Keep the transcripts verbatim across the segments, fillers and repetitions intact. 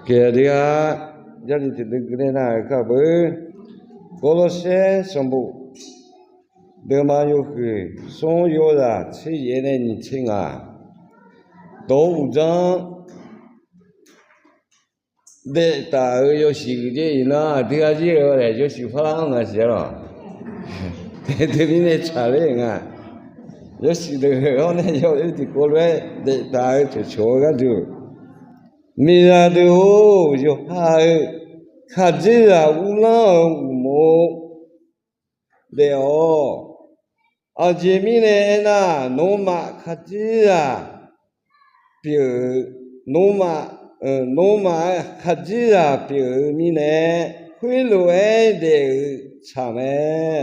Gaq-a, Jarlif tiqdui gui nae nar-euq kar beu. Gawrlawrsaer sanqbof deuvma yawhuiq smr yawzaq tser yaef nae nyiq tser ngaq, dawq-eu uqdzan-anr daeftaf-euq yawshuif geuf jaer iqnan aqdui-a jir-eu laer yawshuif parlar-anr ngaq siq-a lawq. Teumirnae tsaqler nga. Yawshuif deuq-anr nae yawf-eu tiqkawv lof-aer daeftaf-eu cawqcawq-eu gharduq, miqzaq deuq-or, yawqha-euq khaqdzerzaq uvlanr-eu uqmov daef-awq. Aqjeq mirnae aernar, nawmaf khaqdzerzaq pyeuf-eu, nawmaf, nawmaf-euq khaqdzerzaq pyeuf-eu mirnae, khoerlof-aer daef-euq tsaq mae.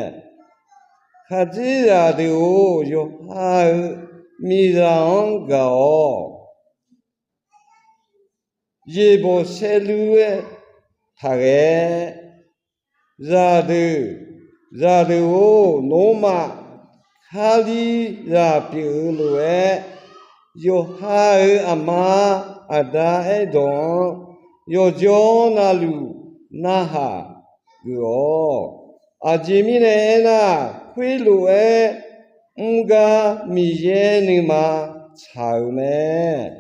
Khaqdzerzaq deuq-or, yawqha-euq miqzaq-anr gaq-awq. Yaeqbawq saerluir-aer taqghae. Zaqdeuq, zaqdeuq-or, nawmaf Kalizaq pyeuf-eu lof-aer, yawqha-euq aqma aqda aerdawq-anr yawqjawr navluf narhaq geuf-awq. Aqjeq mirnae aernar, khoerlof-aer mr gar Miqyaer nuima tsaq-euq mae.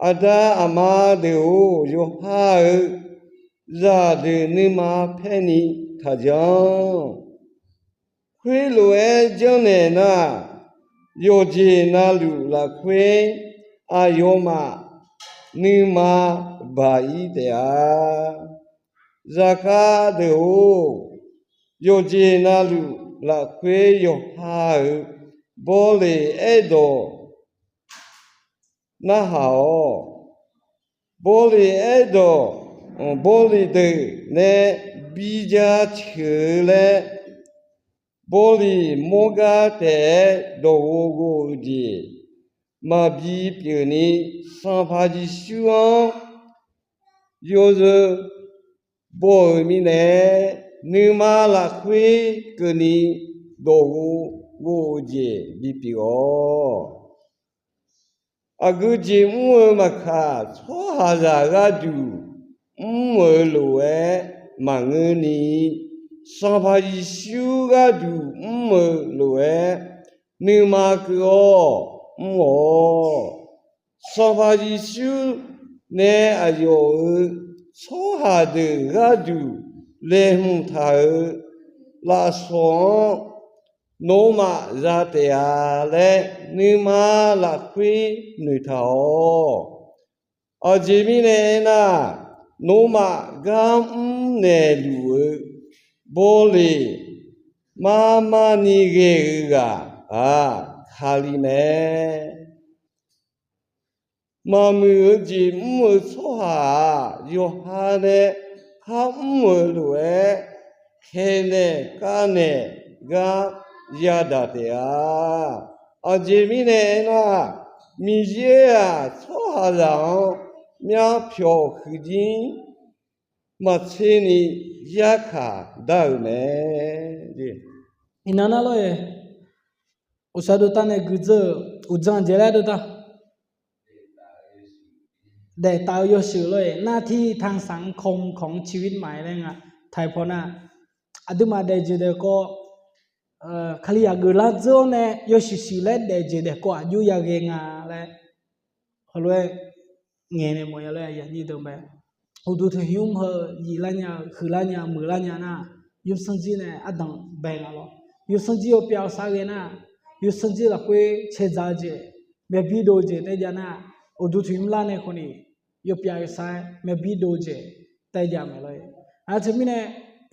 Aqda aqma deuq-or, yawqha-euq zaqdeuq nuima paerni taqjanr. Khoerlof-aer janrnaeq nar, yawqjeq navluf lafkhoer aqyawfmaf nuima baq-ir taef-a. Zaqkhav deuq-or, yawqjeq navluf lafkhoer yawqha-euq bawleq aerdawq narhaq-awq. Bawleq aerdawq, bawleq deuq nae bi jaceuq-eu laer, bawleq mawrgar taef-aer dawqghov ghov-eu jeq maqbi pyeuf ni, Sanqpaq Yeqsur-anr yawzeu baw-euq mirnae, nuima lafkhoer keuvni dawqghov ghov-eu jeq bipyeuf-awq. Aqgeu jeq mr-eu maqkaq, tsawrhaqzaq gharduq mr-eu lof-aer maqngeurni, Sanqpaq Yeqsur gharduq mr-eu lof-aer nuima keuv-awr mr-awq. Sanqpaq Yeqsur nae aqyawf-euq tsawrhaq deuq gharduq laeqhmq taq-euq lafsawq-anr nawmaf za taef-a laer, nuima lafkhoer noeqtaq-awq. Aqjeq mirnae aernar, nawmaf gar mr naeqluf-eu bawleq mar mar ni ghae-eu ghaq-aq, Kali mae. Maqmuiq-eu jeq mr-eu tsawrhaq-aq, yawqha nae khar mr-euq lof-aer, khaeqnaeq kavnaeq gar yadaq taef-a. Aqjeq mirnae aernar, Miqyaer-aq, tsawrhaqzaq-anr myar pyawq huiqjir maqtser ni yarkaq dar-euq mae. Iqnan nar lor-eq, uqsha dovtav nae guiqdzeur-euq uqdzan jeq laer dovtav daeftaf-eu yawshuif lor-eq, หน้าที่ทางสังคมของชีวิตใหม่ laer nga. Taiq paw nar, aqduimaf daefjeq daefkawv, Kalizaq geuflar dzeur-awr nae yawshuif shuif laer daefjeq daefkawv aqjox yaghae nga laer heulof-aer ngaeq nae mawf-a lor-eq, aqnyir deuq mae. Uqduq tanqnymr heu yiflar nya-eu, huiqlar nya-eu, muiqlar nya nar, yawsanr jir nae ardanq bae nga lawr. Yawsanr jir yawpyav-eu sar ghae nar, yawsanr jir lafkhoer caedzaq-eu jeq, myavbir dov-eu jeq taef jav nar, uqduq tanqnymr lar nae khawf ni yawpyav-eu sar-aer myavbir dov-eu jeq taef jav mae lor-eq. Aqjeq mirnae,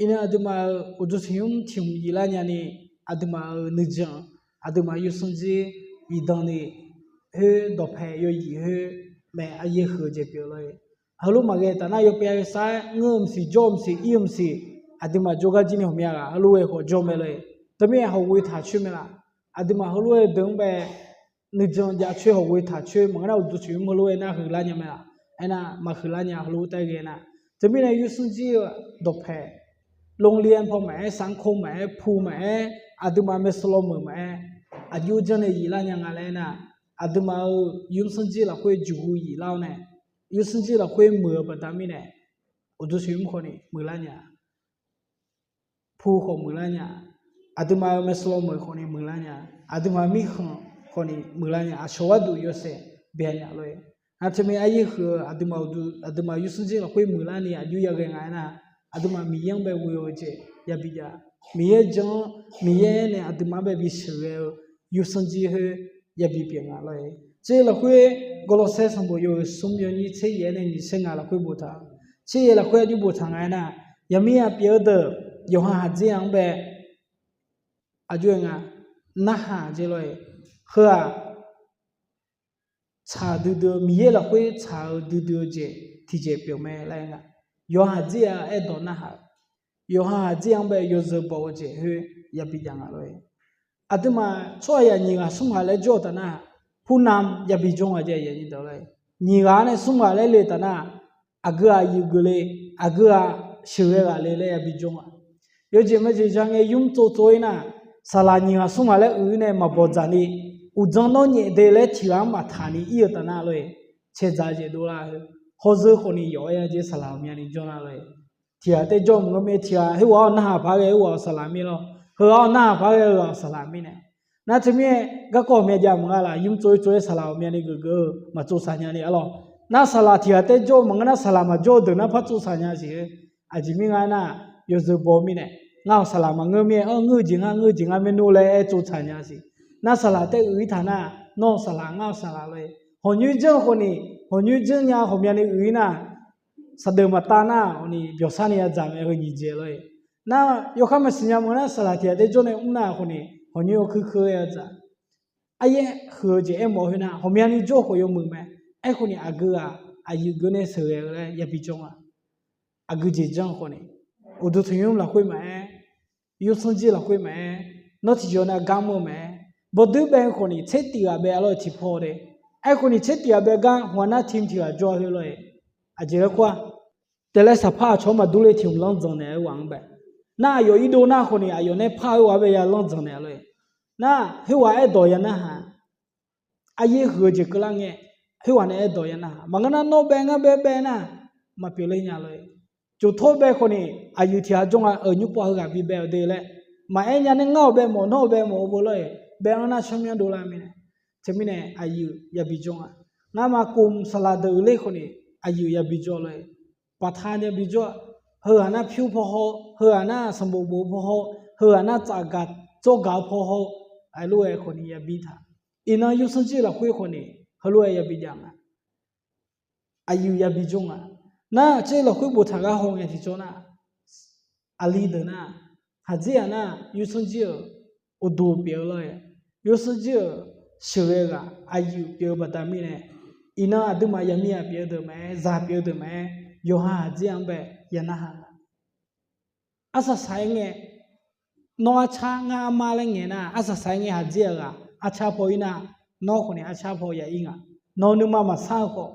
iqnan aqduimaf-euq uqduq tanqnymr tiq hmq yiflar nyani, aqduimaf-euq nuijan, aqduimaf yawsanr jir yifdan ni, khoer dawqpae yawyif khoer mae, aqyaer huiq-eu jeq pyeuf lor-eq. Heulof maqghae taf nar, yawpyav-eu sar-aer ngeur-eu maqsiq, jawr-eu maqsiq, ir-eu maqsiq, aqduimaf jawrgar jir ni ghawqmya ghaq heulof-aer khawf jawr mae lor-eq. Teumirnae hawqghoe taq coer mae laf. Aqduimaf heulof-aer deuq-anr bae nuijan jav coer, hawqghoe taq coer maqngeur nar, uqduq tanqnymr heulof-aer nar huiqlar nya mae laf. Aernar, maqhuiqlar nya heulof-aer taef ghae nar. Teumirnae yawsanr jir-eu dawqpae, โรงเรียน paw maqaer, สังคม maqaer, pu maqaer, aqduimaf maeqshi lawmeuq maqaer, aqjox janrnae yiflar nya nga laer nar, aqduimaf-euq yawsanr jir lafkhoer jeqhu yiflar-awr nae, yursanr jir lafkhoer muiq-eu baqda mirnae, uqduq tanqnymr khawf ni muiqlar nya, pu khawf muiqlar nya, aqduimaf-euq maeqsulaw meuq khawf ni muiqlar nya, aqduimaf mirkhanq khawf ni muiqlar nya, aqcawq gharduq yawshaef bya nya lor-e. Nar teumirnae aryaer huiq-eu aqduimaf uqduq, aqduimaf yursanr jir lafkhoer muiqlar ni aqjox yaghae nga aernar, aqduimaf Miqyaer-anr bae ghoe-eu jeq yabi jav, Miqyaer jan-anr, Miqyaer nae aqduimaf-anr bae bi sheuqghae-eu yursanr jir khoer yabi pyeuf nga lor-e. Tser lafkhoer Gawrlawrsaer sanqbof yawhuiq smr yawnyir tser yaef-aer nae nyiq tser ngaq lafkhoer boftaq, tser yaef lafkhoer aqjox boftaq nga aernar, yaqmir yaq pyeuf-eu deuq yawqha haqdzer-aq-anr bae aqjox-aer nga, narhaq jeq lor-e. Heu-aq, tsaq duidui-eu, Miqyaer lafkhoer tsaq-eu duidui-eu jeq tiqjeq pyeuf mae laer nga. Yawqha haqdzer-aq aerdawq narhaq-eu, yawqha haqdzer-anr bae yawzeu baw-eu jeq khoer yabi jav nga lor-e. Aqduimaf tsawrhaq yaq nyiq ghaq smr ghaq laer jawr-eu taf nar, purnam yabi jawr nga jeq, nyiq ghaq nae smr ghaq laer le taf nar, aqgeu aqyuif geuf le, aqgeu-aq sheuqghae ghaq le laer yabi jawr nga. Yawjeq majeq ja ngae yumr tsov tsov-ir nar, saqlaq nyiq ghaq smr ghaq laer uiq-ir nae maqbawq dzaq ni, uqdzan nawr nyaef de laer tiq ghaq-anr maqtaq ni ir-eu taf nar lor-e, caedzaq jeq dovlar-eu, hawzeu khawf ni yawf-aer ya jeq saqlaq ghawqmyani jawr nar lor-e. Tiq ghaq taer jawr maqngeur mae, tiq ghaq khoerghaq-awr narhaq par ghae khoerghaq-awq saqlaq mir lor, heughaq-awr narhaq par ghae heughaq-awq saqlaq mirnae. Nar teumirnae garkawv myav jav maqnga laf, yumr tsov-ir tsov-aer saqlaq ghawqmyani geuf geuf-eu maqtsov saq nya ni arlawq. Nar saqlaq tiq ghaq taer jawr-eu maqngeur nar, saqlaq maqjawr-eu deuq nar par tsov saq nya siq-eu. Aqjeq mirnae ngar aernar, yawzeu baw mirnae, ngar-awq saqlaq maqngeur mir-aer, anr ngeur-eu jeq ngar ngeur-eu jeq ngar maernmr laer aer tsov saq nya siq. Nar saqlaq taer uiq-ir taq nar, nawr-awq saqlaq ngar-awq saqlaq lor-e. Hawqnyoer janr khawf ni, hawqnyoer janr nya ghawqmyani uiq-ir nar, saqdeuq maqtav nar khawf ni byawqsar ni yadzaq mae, heu nyiq jeq lor-e. Nar yawkhar maqsiq nya maqngeur nar, saqlaq tiq ghaq taer jawr nae mr nar khawf ni, hawqnyoer-awr kuirkuir-aer yadzaq. Aryaer huiq-eu jeq aermawf khoer nar, ghawqmyani jawr khawf yawmuiq mae. Aerkhawf ni aqgeu-aq aqyuif geur nae sheuqghae-eu laer yabi jawr nga. Aqgeu jeq janr khawf ni, uqduq tanqnymr lafkhoer maqaer, yawsanr jir lafkhoer maqaer, nawr tiqjawr nar gar mr-eu maqaer, bawdoer bae-eu khawf ni tser tif ghaq bae-a lor-e tiqpaw de. Aerkhawf ni tser tif ghaq bae gar hmq-a nar tiq tiq ghaq jawr-a khoer lor-e. Aqjeq laer kur-aq, taef laer saqpar aqcawq-anr maqdur le tiq hmq lanr dzanq naeq-aer ghaq-anr bae. Nar aqyawf irdov nar khawf ni aqyawf nae par-eu ghaq-anr bae ya lanr dzanq naeq-a lor-e. Nar khoerghaq aerdawq ya narhaq, aryaer huiq-eu jeq keuvlar ngae, khoerghaq nae aerdawq ya narhaq. Maqngeur nar nawr bae ngar bae bae nar, maqpyeuf ler nya lor-e. Jov tawr bae khawf ni, aqyuif tiq ghaq jawr nga-euq nymr pov heughaq bi bae-awq de laer, maqaer nya nae ngar-awq bae mawf, nawr-awq bae mawf-eu bo lor-e. Bae-anr nar tsawrmyanr dovlar mirnae, teumirnae aqyuif yabi jawr nga. Ngamaf kov saqlaq deuq uiqler khawf ni, aqyuif yabi jawr lor-e. Baqta yabi jawr-a. Heughaq nar pyur paw haw, heughaq nar sanqbof bof-eu paw haw, heughaq nar tsafgaq tsawrgaq-eu paw haw, aqlof-aer khawf ni yabi taq. Iqnan yawsanr jir lafkhoer khawf ni, heulof-aer yabi jav nga. Aqyuif yabi jawr nga. Nar tser lafkhoer boftaq gar haw ngae tiqjawr nar, aqli deuq nar, haqdzer-aq nar yawsanr jir-euq uqduq pyeuf-eu lor-e. Yawsanr jir-euq sheuqghae ghaq aqyuif pyeuf-eu baqda mirnae, iqnan aqduimaf yaqmir yaq pyeuf-eu deuq maqaer, zaq pyeuf-eu deuq maqaer, yawqha haqdzer-anr bae ya narhaq nga. Arsaq saq-aer ngae, nawr arcar ngar armar laer ngaeq nar, arsaq saq-aer ngae haqdzer-aq ghaq arcar paw ir nar, nawr khawf ni arcar paw ya ir nga. Nawq nuima maqsar-eu khawf,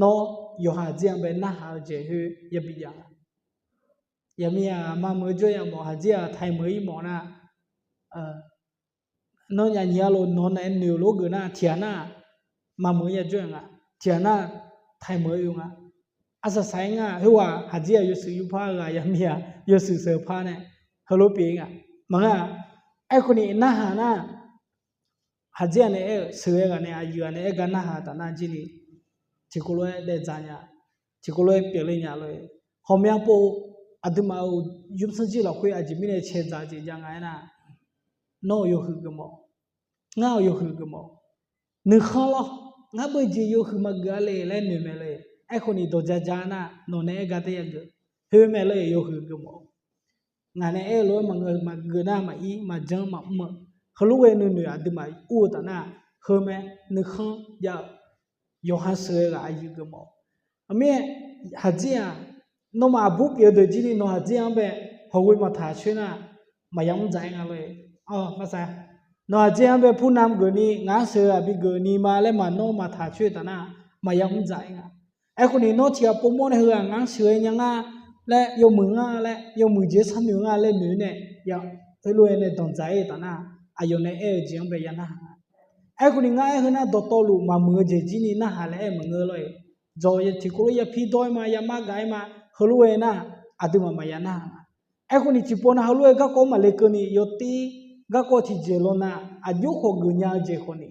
nawr yawqha haqdzer-anr bae narhaq-eu jeq khoer yabi jav nga. Yaqmir-aq maqmeuq-eu jawr ya mawf, haqdzer-aq taiq meuq ir mawf nar, nawr nyaf nyiq-a lof nawq naeq-aer noeq lof geuf nar tiq ghaq nar maqmeuq-eu ya jawr-eu nga. Tiq ghaq nar taiq meuq-eu oe nga. Arsaq saq-aer ngar khoerghaq haqdzer-aq yawshuif yurpar ghaq yaqmir-aq yawshuif sheuq par nae heulof pyeuf nga. Maqngeur-aq, aerkhawf ni narhaq nar, haqdzer-aq nae aer-euq sheuqghae ghaq nae aqyuif ghaq nae aer gar narhaq taf nar jir ni, tiqkawv lof-aer daef dzaq nya, tiqkawv lof-aer pyeufle nya lor-e. Ghawqmya pov aqduimaf-euq yawsanr jir lafkhoer aqjeq mirnae caedzaq jeq jav nga aernar, nawr-euq yawhuiq geufmawf, ngar-euq yawhuiq geufmawf. Nuikhanr lawr, ngar beujeq yawhuiq maqgeuf-a le laer noeq mae lor-e. Aerkhawf ni dawq ja ja nar nawq nae aer gar tae yageuf, khoer mae lor-e yawhuiq geufmawf. Ngaq nae aer-eu lof-aer maqngeur maqgeuf nar maqir maqjan maqmr-eu, heulof ghae nuinoeq aqduimaf ur-eu taf nar, heu mae, nuikhanr jav-eu, yawqha sheuqghae ghaq aqyuif geufmawf. Aqmir-aer, haqdzer-aq, nawmaf aqbur pyeuf-eu deuq jir ni nawq haqdzer-anr bae hawghoe maqtaq coer nar, maqya mr dzaq-aer nga lor-e. Nawq haqdzer-anr bae purnam geuf ni ngaq-anr sheuqghae ghaq bi geuf ni ma laer maqnawr maqtaq coer-eu taf nar, maqya mr dzaq-aer nga. Aerkhawf ni nawr tiq ghaq povmawr nae heughaq ngaq-anr sheuqghae nya nga laer, yawmuiq nga laer, yawmuiq jeq sharnoeq nga laer noeq-eu nae, heulof-aer nae danqdzaq-aer-eu taf nar, aqyawf nae aer-eu jeq-anr bae ya narhaq nga. Aerkhawf ni ngar aer heu nar dawqtawvluf maqmuiq-eu jeq jir ni narhaq laer aer maqngeur lor-e. Dzawq tiqkawv lof yapir dawr-ir ma, yamar gaq-ir ma, heulof-aer nar, aqduimaf maqya nar. Aerkhawf ni tiqpov nav heulof-aer garkawv maqle keuvni yawtir, garkawv tiqjeq lawnav aqjox khawf geufnya-eu jeq khawf ni,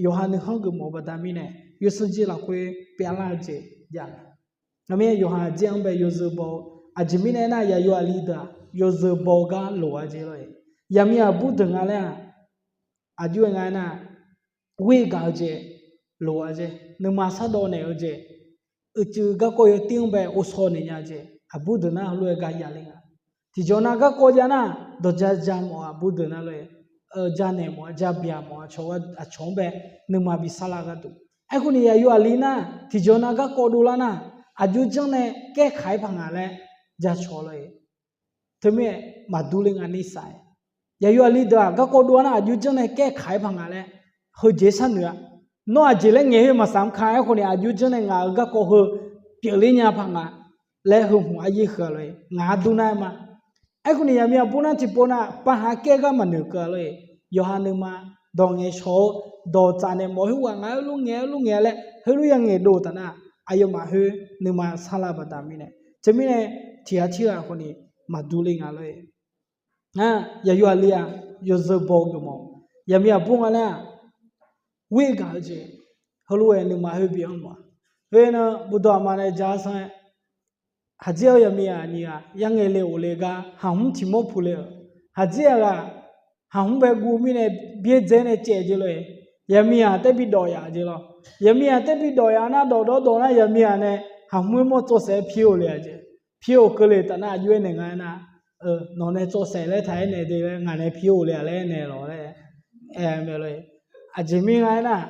yawqha nuikhanr geufmawf-eu baqda mirnae, yawsanr jir lafkhoer pyavlar-eu jeq jav-a. Aqmir yawqha aqjeq-anr bae yawzeu baw-eu, aqjeq mirnae aernar, yayawf aqli deuq-aq yawzeu baw-eu gar loq-a jeq lor-eq. Yaqmiq aqbur deuq nga laer-aq, aqjox-aer nga aernar, ghoer gaq-eu jeq loq-a jeq, nuima shardawv naeq-eu jeq, uicuiv garkawv yawtir-anr bae ghovshaw naeq nya-eu jeq, aqbur deuq nar heulof-aer gar ya le nga. Tiqjawr nav garkawv jav nar, dawqja ja mawf-eu aqbur deuq nar lor-eq, ja naeq mawf-a, ja byaq mawf-a, aqcawq-anr bae nuima bi sarlar gharduq. Aerkhawf ni yayawf aqli nar, tiqjawr nav garkawv dovlar nar, aqjox janr nae kaerkaq-ir paq nga laer jacawq lor-eq. Teumirnae maqdur le nga nisaq-aer. Yaqyawf aqli deuq-aq garkawv dov-a nar aqjox janr nae kaerkaq-ir paq nga laer, heujeq sharnoeq-a. Nawr aqjeq laer ngaeq khoer maqsaq mr ka. Aerkhawf ni aqjox janr nae ngaq-euq garkawv heu pyeufler nya paq nga laer heu hmq aryaer huiq-a lor-eq. Ngaq-anr dur nar-aer ma. Aerkhawf ni yaqmiq aqbur nar tiqpov nav pavhaq kaer gar maqnoeq keuv-a lor-eq. Yawqha nuima dawq ngaeqshawq-eu, dawq tsaf naeq mawf khoerghaq ngaq-aer lof ngaeq-aer lof ngaeq-a laer heulof ya ngaeqdov taf nar, aqyawfmaf khoer nuima sarlar baqda mirnae, teumirnae tiqghaq tirghaq khawf ni maqdur le nga lor-eq. Ngar yaqyawf aqli-aq yawzeu baw-eu geufmawf, yaqmiq aqbur nga laer-aq, ghoer gaq-eu jeq, heulof-aer nuima khoer bi-anr mawf-a. Khoernar buvdawq aqma nae ja-ar sanr-aer, haqjir-awr yaqmiq aqnyiq ghaq yarngae le of le gar haqhmr tiq mawr puq le-euq, haqjir-aq ghaq haqhmr bae guv mirnae byaerdzae nae caev jeq lor-eq. Yaqmiq-aq taer bi dawf yaf jeq lor. Yaqmiq-aq taer bi dawf yaf nar, dawf dawr dawf nar yaqmiq-aq nae haqhmr mawr tsawv saef-aer pir of le-a jeq. Pir of keuvle taf nar aqjox-aer naeq nga aernar, nawq nae tsawv saef laer taq-aer naeq de laer ngaq nae pir of le-a laer naeq lawq laer aer mae lor-eq. Aqjeq mir nga aernar,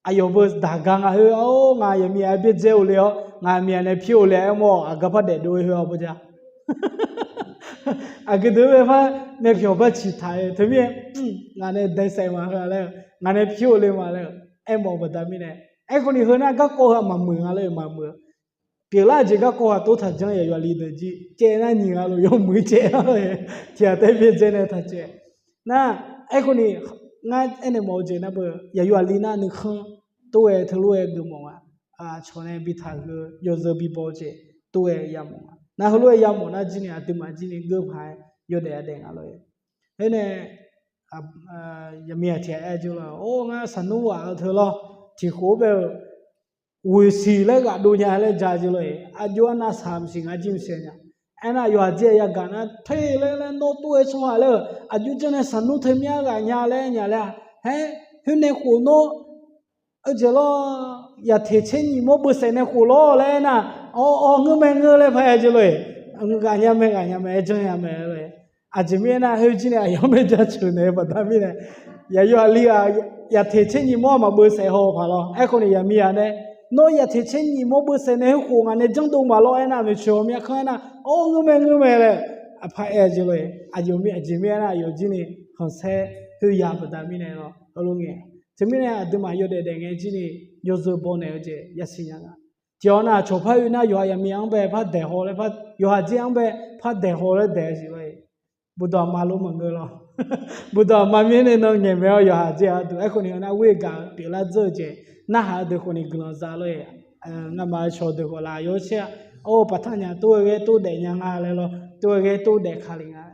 aqyawf beu daq gar nga khoer-awr ngaq yaqmiq-aq byaerdzae of le-awr ngaq yaqmiq-aq nae pir of le-a aermawr-awq, aqgar par daef dov-aer khoer-awr bawr ja. Aqgeu deuq-aer bae par nae pyawq bar ciq taq-aer teumirnae, ngaq nae dae saef ma heu-a laer, ngaq nae pir of le ma laer aermawf-eu baqda mirnae. Aerkhawf ni heu nar garkawv heu-aq maqmuiq nga lor-eq, maqmuiq-eu. Pyeuflar-eu jeq garkawv ghaq tov taq janr yaqyawf aqli deuq jir caev nar nyiq ghaq lof yawmuiq caev-a lor-eq. Tiqghaq taer byaerdzae nae taq caev. Nar, aerkhawf ni ngar aernaeq mawf-eu jeq nar beu yaqyawf aqli nar nuikhanr tov-aer teulof-aer geufmawf nga. Aqcawq nae bi taqhuiq-eu yawzeu bi baw-eu jeq tov-aer yamawf nga. Nar heulof-aer yamawf nar jir ni aqduimaf jir ni geur paq-aer yawdaef yadaef nga lor-eq. Khoernae yaqmiq-aq tiq ghaq aer jeq lor, or ngar saqnmr ghaq-eu teu lor, tiqkhof-aer bae-eu ghoeqsiq laer ghaqdov nya laer ja jeq lor-eq. Aqjox arnav saq maqsiq ngar jir maqsiq nya. Aernar yawqha jir-aq yagaq nar te laer laer nawr tov-aer tsawrhaq laer-euq aqjox janr nae saqnmr teu myav ghaq nya laer nya laer-a. Haer, khoer nae khof nawr, eu jeq lawr, yaqteq tser nyiq mawr beusaef nae khof lawr laer aernar, awr awr ngeur mae ngeur laer par aer jeq lor-eq. Ghaq nya mae ghaq nya mae aer janr nya mae lor-eq. Aqjeq mirnae aernar khoer jir nae aqyawf mae jaceuq naeq-eu baqda mirnae, yaqyawf aqli-aq yaqteq tser nyiq mawr maqbeusaef haw-eu paq lawr. Aerkhawf ni yaqmiq-aq nae, nawr yaqteq tser nyiq mawr beusaef nae khoer khof ngaq nae janrdov maqlawr aernar, maeqtsoeq-awr myav kanr aernar, awr ngeur mae ngeur mae laer aqpar aer jeq lor-eq. Aqjeq mirnae aernar aqyawf jir ni khanqsaer khoerya baqda mirnae lawr heulof ngae. Teumirnae aqduimaf yawdaef daef ngae jir ni yawzeu baw naeq-eu jeq yasiq nya nga. Tiqghaq nav aqcawq par oe nar yawqha yaqmiq-anr bae par daeq haw laer, yawqha jir-anr bae par daeq haw laer daeq-eu jeq lor-eq. Buvdawq aqma lof maqngeur lawr. Buvdawq aqma mirnae nan ngaeq mae-awr yawqha jir-aq duq. Aerkhawf ni heu nar ghoer gaq-eu pyeuflar dzeur-eu jeq narhaq-eu deuq khawf ni guiqlanq za lor-eq. Ngamaf-eu cawq deuq khawf laf yawshir-a. Or paqtar nya tov-aer ghae tov daef nya nga laer lawr, tov-aer ghae tov daef ka le nga.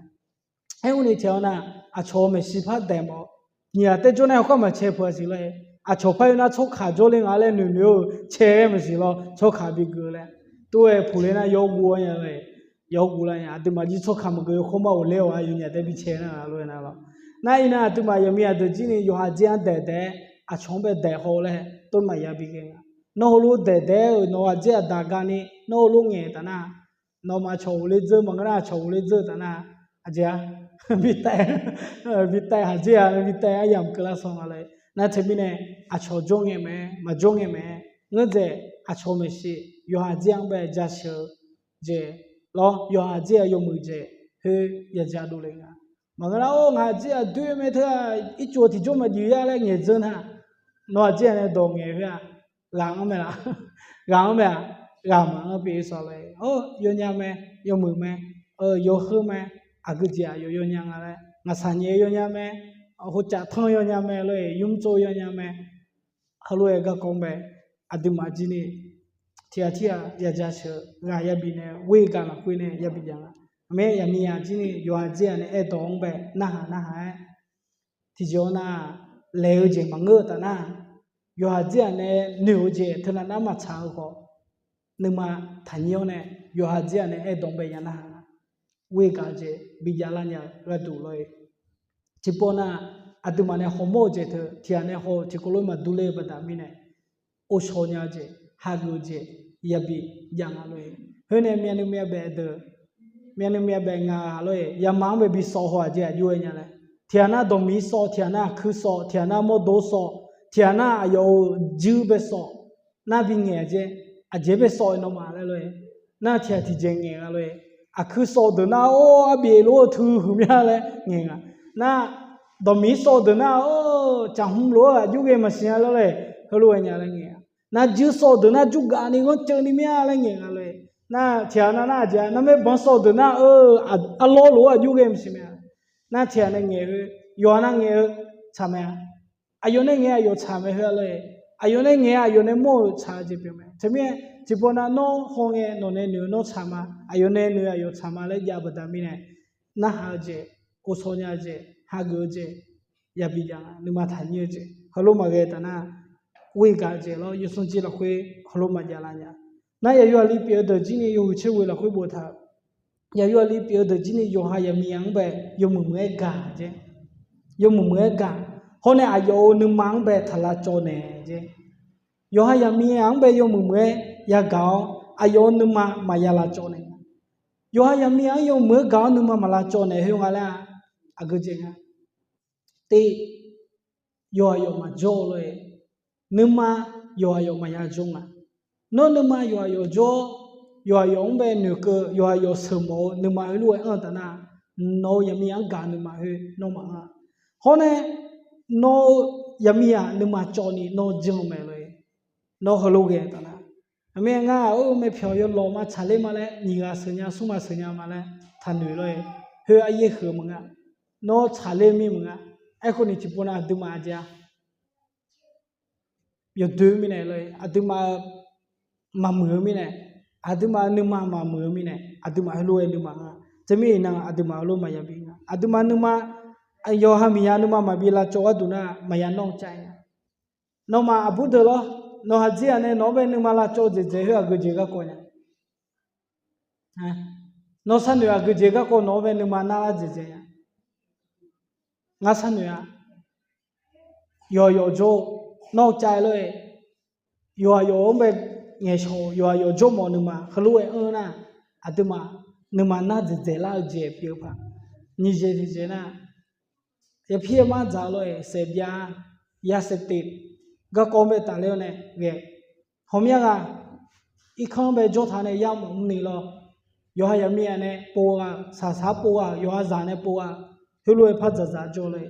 Aerkhawf ni tiqghaq nav aqcawq maeqshi par daeq mawf-eu nyiq ghaq taer jawr nar hawkar maqcae peuq-a siq lor-eq. Aqcawq par oe nar tsawrkaq jawrle nga laer noeqnoeq-eu cae-aer maqsiq lawr, tsawrkaq bi geuf laer. Tov-aer puq le nar yawguv-awr nya lor-eq. Yawguv lar nya aqduimaf jir tsawrkaq maqgeuf yawkawr mar ghofler-awq-a yawnyaf taer bi cae nar lor-eq nar lawr. Nar iqnan aqduimaf yaqmiq aqdeuq jir ni yawqha jir-anr daeq daeq-aer aqcawq-anr bae daeq haw laer tov maqya bi ghae nga. Nawr heulof daeq daeq-aer-euq nawq-eu aqjir aqda gani nawr heulof ngaeq taf nar, nawmaf cawq ghofler dzeur maqngeur nar aqcawq ghofler dzeur taf nar, aqjeq-a, bi taev, bi taev haqjir-a bi taev aryamq keuvlar sanr nga lor-eq. Nar teumirnae aqcawq jawr ngae mae, maqjawr ngae mae. Ngeurdzaeq aqcawq maeqshi yawqha jir-anr bae jasheuq-eu jeq lawr, yawqha jir-a yawmuiq jeq khoer yaja dovle nga. Maqngeur nar or ngaq jir-a doer mae teu-aq ircuf tiqjawr maqjuif ya laer ngaeq dzeur nar, nawr aqjir-a nae dawq ngaeq khoer-aq, ghaq anr mae laf, ghaq anr mae-aq, ghaq maqanr pyeuf-ir sawq lor-eq. Or yawnya mae, yawmuiq mae, yawheur mae, aqgeu jeq aqyawf yawnya nga laer ngaqsaq nyaef-eu yawnya mae, hocaf tanr yawnya mae lor-eq, nymr tsov yawnya mae. Heulof-aer garkawv mae, aqduimaf jir ni tiqghaq tirghaq yajasheuq ghaq yabi nae ghoer gaq lafkhoer nae yabi jav nga. Aqmae yaqmiqzaq jir ni yawqha jir-aq nae aerdawq-anr bae narhaq narhaq-aer, tiqjeq-awr nar, laeq-eu jeq maqngeur-eu taf nar, yawqha jir-aq nae noeq-eu jeq teunav nar maqtsaq-eu khawf, nuima taqnyir-awr nae yawqha jir-aq nae aerdawq-anr bae ya narhaq nga. Ghoer gaq-eu jeq bijav lar nya-eu gharduq lor-e. Tiqpov nar, aqduimaf nae hawmawr-eu jeq teu tiqghaq nae haw-eu tiqkawv lof maqdur ler-eu baqda mirnae, ghovshaw nya-eu jeq, hageuf-eu jeq yabi jav nga lor-e. Khoer nae myavnuiv myavbaef deuq, myavnuiv myavbaef ngaq lor-e, yama-anr bae bi sawv haw-aq jeq aqjox-aer nya laer, tiqghaq nar dawqmiq sawv, tiqghaq nar aqkuir sawv, tiqghaq nar mawrdo sawv, tiqghaq nar aqyawf-euq juir bae sawv, nar bi ngaeq-a jeq, aqjeq bae sawv-eu nawmaf laer lor-e. Nar tiqghaq tiqjeq ngaeq nga lor-e. Aqkuir sawv deuq nar, or, arbif lof-eu teu huiq mya laer ngaeq nga. Nar dawqmiq sawv deuq nar, or, caqhmq lof-eu aqjox ghae maqsiq nya lor-e, heulof-aer nya laer ngaeq nga. Nar juir sawv deuq nar, jurgaf ni ghanrceuv ni mya laer ngaeq nga lor-e. Nar tiqghaq nar, nar aqjeq, nar maerbanq sawv deuq nar, eu, arlawr lof-aer aqjox ghae maqsiq mya. Nar tiqghaq nae ngaeq khoer, yawqha nar ngaeq-eu tsaq mae-a. Aqyawf nae ngaeq aqyawf tsaq mae khoer-a lor-e. Aqyawf nae ngaeq aqyawf nae mawr-euq tsaq-eu jeq pyeuf mae. Teumirnae tiqpov nar nawr hawngae nawq nae noeq-eu nawr tsaq ma, aqyawf nae noeq aqyawf tsaq ma laer jav baqda mirnae, narhaq-eu jeq, ghovshaw nya-eu jeq, hageuf-eu jeq, yabi jav nga, nuima taqnyir-eu jeq, heulof maqghae taf nar, ghoer gaq-eu jeq lawr, yawsanr jir lafkhoer heulof maqjav lar nya. Nar yaqyo aqli pyeuf-eu deuq jir ni yawhuiq tser ghoe lafkhoer boftaq-euq, yaqyo aqli pyeuf-eu deuq jir ni yawqha yaqmiq-anr bae yawmuiq muiq-aer gaq jeq, yawmuiq muiq-aer gaq. Hawr nae aqyawf-euq nuima-anr bae taq lavcawv naeq jeq. Yawqha yaqmiq-anr bae yawmuiq muiq-aer yagaq-awr, aqyawf-euq nuima maqya lavcawv naeq. Yawqha yaqmiq-anr yawmuiq-aer gaq-awr nuima maq lavcawv naeq khoer nga laer-a, aqgeujeq nga. Tiv, yawqha yawf maqjawr-eu lor-e. Nuima yawqha yawf maqya jawr nga. Nawr nuima yawqha yawf jawr-awr, yawqha yawf-anr bae noeqkeuv, yawqha yawf sheuqmawf-eu nuima heulof-aer anr-eu taf nar, nawq-euq yaqmiq-anr gaq nuima khoer nawr maqanr-a. Hawr nae, nawr-eu yaqmiq-aq nuima cawv ni nawr jan-eu mae lor-e. Nawr heulof ghae taf nar, aqmir ngar-aq, or, maepyawq yawlawq ma tsaqler ma laer nyiq ghaq sheuq nya, smr ghaq sheuq nya ma laer taqnoeq lor-e. Khoer aryaer huiq-eu maqnga. Nawr tsaqler mir maqnga. Aerkhawf ni tiqpov nav aqduimaf aqjeq-a yawdoer mirnae lor-e, aqduimaf-eu maqmuiq-eu mirnae, aqduimaf-eu nuima maqmuiq-eu mirnae, aqduimaf heulof-aer nuima nga. Teumirnae iqnan aqduimaf heulof maqya bi nga. Aqduimaf nuima, yawqha miqya nuima maqbi lavcawv gharduq nar maqya nawr cav nya. Nawmaf aqbur deuq lawr, nawq haqjir-aq nae nawq-anr bae nuima lavcawv dzaeqdzaeq khoer aqgeujeq garkawv nya. Nawr sharnoeq aqgeujeq garkawv nawq-anr bae nuima narlar dzaeqdzaeq nya. Ngar sharnoeq-a. Yawqha yawf jawr, nawr cav lor-e. Yawqha yawf-anr bae ngaeqshawq-eu yawqha yawf jawrmawf nuima heulof-aer anr nar, aqduimaf nuima nar dzaeqdzaeq lar-eu jeq pyeuf-eu paq. Nyiq jeq tiqjeq nar, yapir yamar dzaq-eu lor-e, saef byav, ya saef teq, garkawv bae tafler-awr nae ghae. Hawmya ghaq, irkanr bae jawr taq nae yar mawf mrni lawr. Yawqha yaqmiq-aq nae pov ghaq, saqsaq pov ghaq, yawqha zaq nae pov ghaq, heulof-aer par dzaqdzaq jawr lor-e.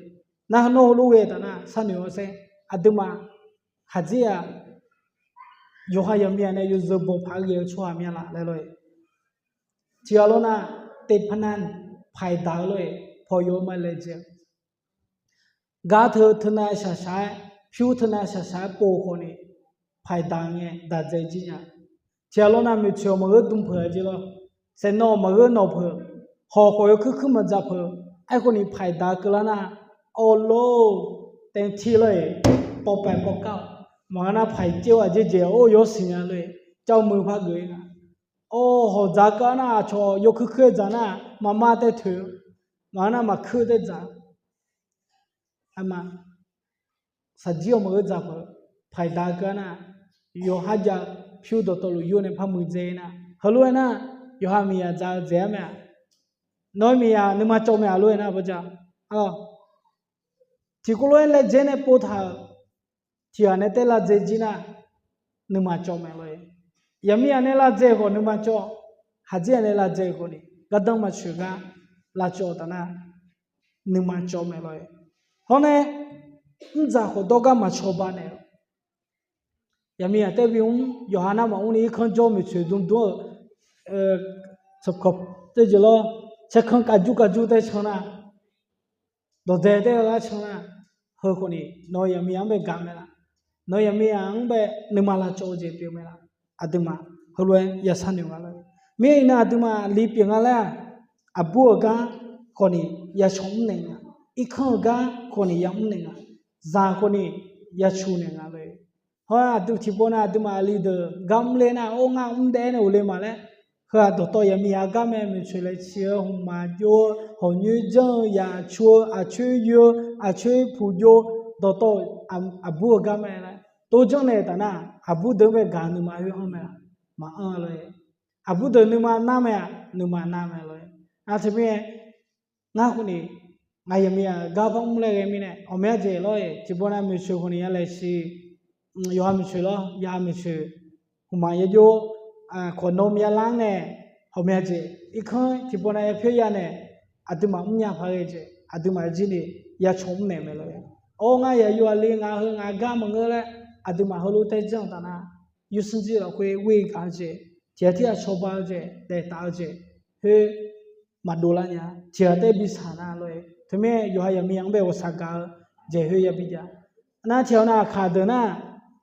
Nar heulof ghae taf nar sharnoeq-awr saer, aqduimaf haqjir-aq, yawqha yaqmiq-aq nae yawzeu bawq paq-aer ghae-eu tsawrhaq mya laf laer lor-e. Tiqghaq lawr nar, teqpaq nar paqdaq-eu lor-e, pawqyawf-eu ma laejae-eu gar teu teunav shaqshaq-aer, pyur teunav shaqshaq-aer pov khawf ni, paqdaq ngae daq dzae jir nya. Tiqghaq lawr nar, maeqtsoeq-awq maqgheur dm peuq-a jeq lawr, saeqnawv maqgheur nawq peuq, hawq khawf yawkuir kuir maqdzaq peuq, aerkhawf ni paqdaq keuvlar nar, awrlor, taevtir lor-e, pawvpaeq pawvkar-awq, maqngeur nar paq-iq caev-awr aqjeq jeq or yawsiq nya lor-e, cav muiq par geuf-ir nga. Or, hawq dzaq keuv-a nar, aqcawq yawkuir kuir-aer dzaq nar, maqma tae toeq, maqngeur nar maqkuir tae dzaq. Aqma, saqjir-awq maqgheur dzaq peuq, paqdaq keuv-a nar, yawqha jav pyur dawqtawvluf yur nae par muiqdzae nar, heulof-aer nar, yawqha miqyaq dzaq-eu dzaeq-ar mae-aq. Nawq-eu miqyaq nuima cawv mae-aq lof-aer nar, bawjav. Tiqkawv lof-aer laejae nae pov taq-euq, tiqghaq nae taev lavdzae jir nar, nuima cawv mae lor-e. Yaqmiq-aq nae lavdzae khawf nuima cawv, haqjir-aq nae lavdzae khawf ni gardanr maqtsoeq gar lavcawv taf nar, nuima cawv mae lor-e. Hawr nae, mrdzaq khawf dawrgar maqcawba naeq-eu, yaqmiq-aq taev bimr, yawqha nar maqmr ni irkanr jawr maeqtsoeq dmdmr-euq, cawqkawq taev jeq lawr, saerkanr kavjur kavjur taev can nar, dawqdzae taev-eu gar can nar, heu khawf ni nawq-eu yaqmiq-anr bae gaq mae laf. Nawq-eu yaqmiqzaq-anr bae nuima lavcawv-eu jeq pyeuf mae laf. Aqduimaf heulof-aer yashar noeq nga lor. Mir-aer iqnan aqduimaf li pyeuf nga laer-aq, aqbur-euq gar khawf ni yacawq mr naeq nga, irkanr-eu gar khawf ni yamr naeq nga, zaq khawf ni yacuq naeq nga lor. Hawr aqdui tiqpov nav aqduimaf aqli deuq gar mr ler nar, or ngar mr daef-aer nae ghofle ma laer, heu-aq dawqtawv yaqmiqzaq gar mae, maeqtsoeq laeqtsoeq-eu, hmqmaq jov-eu, hawq nyoer janr-eu, yaq cu-eu, aqcoer yoe-eu, aqcoer puq jov-eu, dawqtawv aqbur-eu gar mae laer tov janr naeq taf nar, aqbur deuq-anr bae gaq nuima khoer anr mae-a, maqanr lor-e. Aqbur deuq nuima nar mae-aq, nuima nar mae lor-e. Nar teumirnae ngar khawf ni ngaq yaqmiqzaq gar par mr laer ghae mirnae, ghawqmya jeq lor-e, tiqpov nav maeqtsoeq khawf ni ya laeqsiq, yawqha maeqtsoeq lor, ya maeqtsoeq, hmqmaq ya jov, khawq nawm ya lar nae, ghawqmya jeq irkanr tiqpov nav ya pyaer ya nae, aqduimaf mrnya paq ghae jeq aqduimaf jir ni yacawq mr naeq mae lor-e. Or ngar yaqyo aqli ngaq heu ngaq gar maqngeur laer, aqduimaf heulof taer janr-eu taf nar, yawsanr jir lafkhoer ghoer gaq-eu jeq, tiq ghaq tir ghaq cawba-eu jeq, daeftaf-eu jeq, khoer maqdov lar nya, tiq ghaq taer bi saq nar lor-e. Teumirnae yawqha yaqmiqzaq-anr bae ghawqshaq gaq-eu jeq khoer yabi jav. Nar tiq ghaq nav aqkaq deuq nar,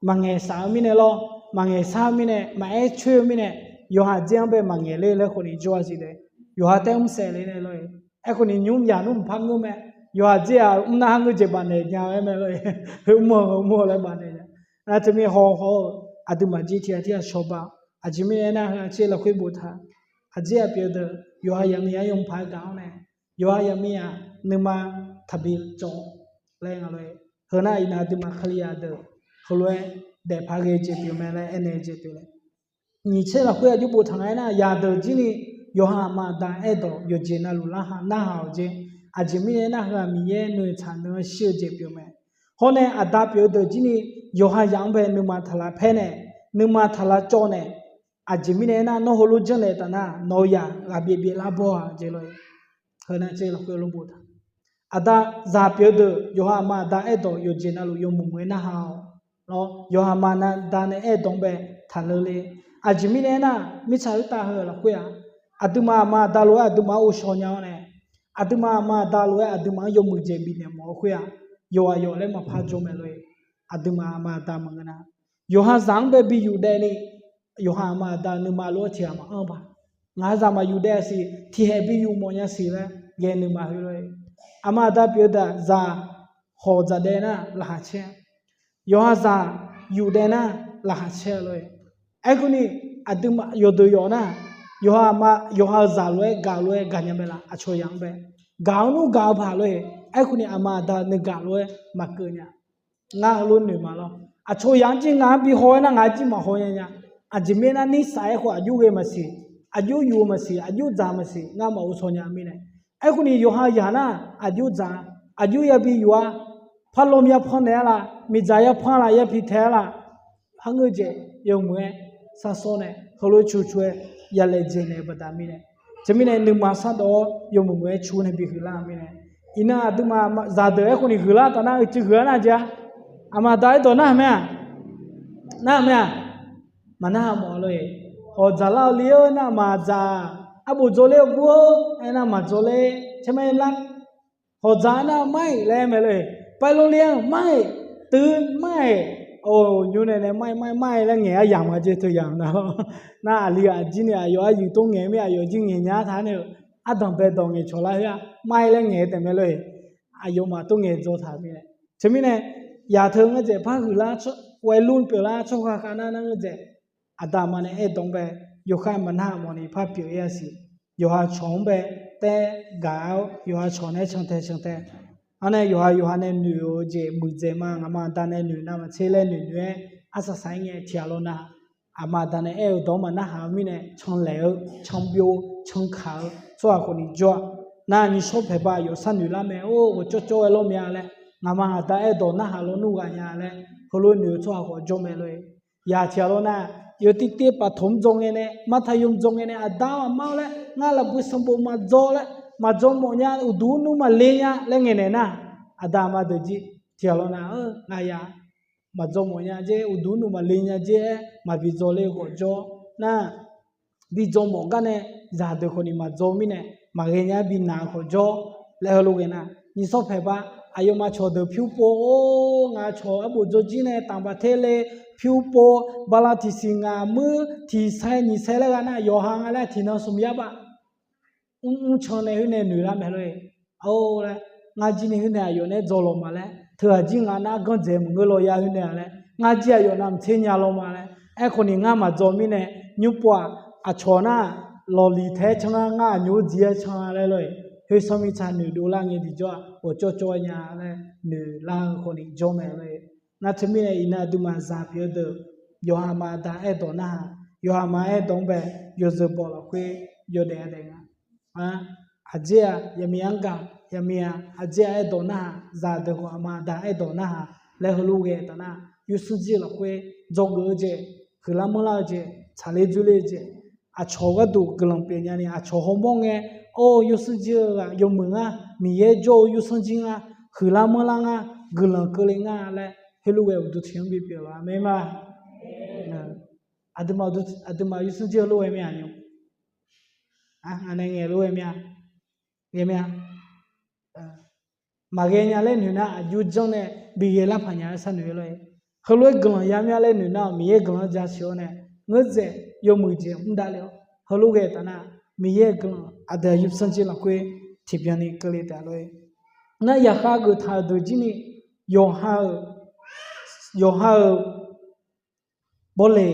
maqngaeq saq-eu mirnae lor, maqngaeq sar-eu mirnae, maqaer coer-eu mirnae, yawqha dzer-anr bae maqngaeq ler laer khawf ni jawr-a siq daef. Yawqha taer mr saef le nae lor-e. Aerkhawf ni nymr yaq nmr mqpar ngeur mae. Yawqha dzer-aq mr nar har ngeur jeq baf naeq nya-eu aer mae lor-e. Heu mr-awq heu mr-awq laer baf naeq nya. Nar teumirnae haw haw-eu aqduimaf jir tiq ghaq tir ghaq cawba. Aqjeq mirnae aernar, heu aqtser lafkhoer boftaq, aqdzer-aq pyeuf-eu deuq yawqha yaqmiqzaq yawmuiq paq-aer gaq-awr nae, yawqha yaqmiqzaq nuima taqbi cawv laer nga lor-e. Heu nar iqnan aqduimaf Kalizaq deuq heulof-aer daefpaq ghae jeq pyeuf mae laer aernaeq jeq pyeuf laer. Nyiq tser lafkhoer aqjox boftaq nga aernar, zaqdeuq jir ni yawqha aqma aqda aerdawq yawqjeq navluf narhaq-awq jeq. Aqjeq mirnae aernar, heu-aq Miqyaer noeqtsaq noeq-anr shir-eu jeq pyeuf mae. Hawr nae aqda pyeuf-eu deuq jir ni yawqha yaq-anr bae nuima taq lavpaer nae, nuima taq lavcawv nae, aqjeq mirnae aernar, nawr heulof janrnaeq taf nar, nawq-eu yaq ghaqbyaev byaev lar baw-aq jeq lor-e. Heu nar tser lafkhoer lof boftaq, aqda zaq pyeuf-eu deuq yawqha aqma aqda aerdawq yawqjeq navluf yawmuiq muiq-aer narhaq-awq. Lawr, yawqha aqma aqda nae aerdawq-anr bae taqleur le. Aqjeq mirnae aernar, mirtsaq khoertav heu lafkhoer-aq, aqduimaf aqma aqda lof-aer aqduimaf-anr ghovshaw nya-awr nae, aqduimaf aqma aqda lof-aer aqduimaf-anr yawmuiq jeq bifnaeq mawf-eu khoer-aq, yawqghaq yawq laer maqpar jawr mae lor-e. Aqduimaf aqma aqda maqngeur nar, yawqha zaq-anr bae bi yuf daev ni, yawqha aqma aqda nuima lof-aer tiq ghaq maqanr-eu paq. Ngaq zaq maqyuf daev-a siq, tiqhaeq bi yuf mawf nya siq laer ghae nuima heu lor-e. Aqma aqda pyeuf-eu deuq-aq, zaq hawq dzaq daev nar laqkhaq caer-a. Yawqha zaq yuf daev nar laqkhaq caer-a lor-e. Aerkhawf ni, aqduimaf yawqdeuq yawf nar, yawqha aqma yawqha-euq zaq lof-aer gaq lof-aer gaqnya mae laf, aqcawq yaq-anr bae gaq-eu nmr gaq-eu paq lor-e. Aerkhawf ni aqma aqda nuigaq lof-aer maqkeuv nya. Ngar heulof noeq ma lawr. Aqcawq yaq-anr jir ngaq-anr bi haw-aer nar ngaq-anr jir maqhaw nya nya. Aqjeq mirnae aernar, nir saf-aer khawf aqjox ghae maqsiq, aqjox yuf-eu maqsiq, aqjox dzaq maqsiq, ngar maqghovshaw nya mirnae. Aerkhawf ni yawqha yaq nar aqjox dzaq, aqjox yabi yuf-a. Parlov yapan naeq-a laf, miqdzaq yapan laf, yapiq taeq-a laf, par ngeur jeq yawmuiq-aer sarsawr nae heulof-aer cucu-aer yalaejae naeq-eu baqda mirnae, teumirnae nuima sardawv-awr yawmuiq muiq-aer cu nae bihuiq lar-eu mirnae, iqnan aqduimaf zaqdeuq aerkhawf ni huiqlar taf nar uicuiv huiq-a nar jeq-a. Aqma aqda aerdawq narhaq mae-aq, narhaq mae-aq, maqnarhaq mawf lor-e. Hawq dzaqlar-eu li-or aernar maqdzaq, arbof dzaw ler-eu gur-or aernar maqdzaw ler, teumae lar hawq dzaq-a nar mar-iq laer mae lor-e. Paerlov le-anr mar-iq, teu mar-iq, or nymr nae nae mar-iq mar-iq mar-iq laer ngaeq-ar yamq nga jeq teu yamq nar lawr. Nar aqli aqjir ni aqyawf arjuif tov ngaeq mir aqyawf jir ngaeq nya taq nae-euq ardanq bae dawq ngaeqcawq lar khoer-aq mar-iq laer ngaeq taef mae lor-e. Aqyawfmaf tov ngaeq dzaw taq mirnae, teumirnae yaq teu ngar dzaeq par huiqlar, วัยรุ่น pyeuflar tsawrhaq khav nar nar ngeur dzaeq, aqda aqma nae aerdawq-anr bae yawkhav maqnar mawf ni par pyeuf-ir-a siq. Yawqha cawq-anr bae taer gaq-awr yawqha cawq nae cantae cantae, arnae yawqha yawqha nae noeq-eu jeq muiqdzaeq ma, ngaqma aqda nae noeq navmaqtser laer noeq noeq-aer arsaq saq-ir ngae tiq ghaq lawr nar, aqma aqda nae aer-eu dawq-anr maqnarhaq-eu mirnae canlaeq-eu, canbyov, cankaq-eu tsawrhaq khawf ni jawr-a. Nar nyiq shawr paeq ba yawf sharnoeq lar mae, or ghawqcawv cawv-aer lawr mya laer, ngaqma aqda aer-eu dawq narhaq lawnmr ghaq nya laer heulof noeq-eu tsawrhaq khawf jawr mae lor-e. Yaq tiq ghaq lawr nar, yawtiv tiv paftaq-anr dzaw ngae nae, martaq yawm dzaw ngae nae, aqda-awr aqma-awr laer ngar lafbui sanqbof maqdzaw laer, maqdzaw mawf nya, uqduq nmr maqle nya laer ngaeqnaeq nar, aqda aqma deuq jir tiq ghaq lawr nar, ngar ya maqdzaw mawf nya jer, uqduq nmr maqle nya jer-aer maqbi dzaw ler-eu khawf jawr nar, bi dzaw mawf gar nae zaqdeuq khawf ni maqdzaw mirnae maqghae nya-aer bi naq-eu khawf jawr laer heulof ghae nar, nyiq shawr paeq ba Aqyawfmaf cawqdeuq pyur pov-or, ngaq cawq arbof dzawrjir nae tanqbaq ter le pyur pov, bala tiqsiq ngaq muir tiqsaer nyiqsaer laer gha nar, yawqha nga laer tiqnan smq yar baf mrmr can nae khoer nae noeq lar mae lor-e. Or laer, ngar jir ni khoer nae aqyawf nae dzawq lawq ma laer, teughaq jir ngaq nar ganr dzaeq maqngeur law ya khoer nae-a laer, ngar jir aqyawf navmaqtser nya law ma laer, aerkhawf ni ngar maqdzawq mirnae, nymr pov-aq, aqcawq nar lawqliq taef-aer can-a, ngar aqnymr dziq-aer can-a laer lor-e. Khoer sanr mirtsa noeqdov lar ngae tiqjawr-aq, ghawqcawv cawv-aer nya laer noeq lar-eu khawf ni jawr mae lor-e. Nar teumirnae iqnan aqduimaf zaq pyeuf-eu deuq, yawqha aqma aqda aerdawq narhaq, yawqha aqma aerdawq-anr bae, yawzeu baw lafkhoer yawdaef-a daef nga. Aqdzer-aq yaqmiq-anr gaq, yaqmiq-aq aqdzer-a aerdawq narhaq, zaqdeuq khawf aqma aqda aerdawq narhaq laer heulof ghae taf nar, yursanr jir-eu lafkhoer dzawgeuf-eu jeq, huiqlar manrlar-eu jeq, tsaqler dzoerler-eu jeq, aqcawq gharduq guiqlanq pyeuf nyani aqcawq hawmawr ngae, or yursanr jir-eu ghaq yawmuiq ngar, Miqyaer jawr-eu yursanr jir ngar, huiqlar manrlar ngar, guiqlanq keuvle ngar laer heulof ghae uqduq tiq-anr bipyeuf laf-a mae ma. Aqduimaf yursanr jir heulof ghae mir-a nymr, ngaq nae ngaeq lof ghae mir-a, ghae mir-a. Maqghae nya laer noeq nar aqjox janr nae bi ghae lar paq nya-aer sharnoeq-eu lor-e. Heulof-aer guiqlanq ya mir-a laer noeq nar-aq, Miqyaer guiqlanq-anr jaceuq-awr nae, ngeurdzaeq yawmuiq jeq mr davle-awr heulof ghae taf nar, Miqyaer-euq guiqlanq aqdui-aq yursanr jir lafkhoer tiqbyan ni keuvle taef lor-e. Nar yaqkhav geuf taq-euq deuq jir ni, yawqha-euq, yawqha-euq bawleq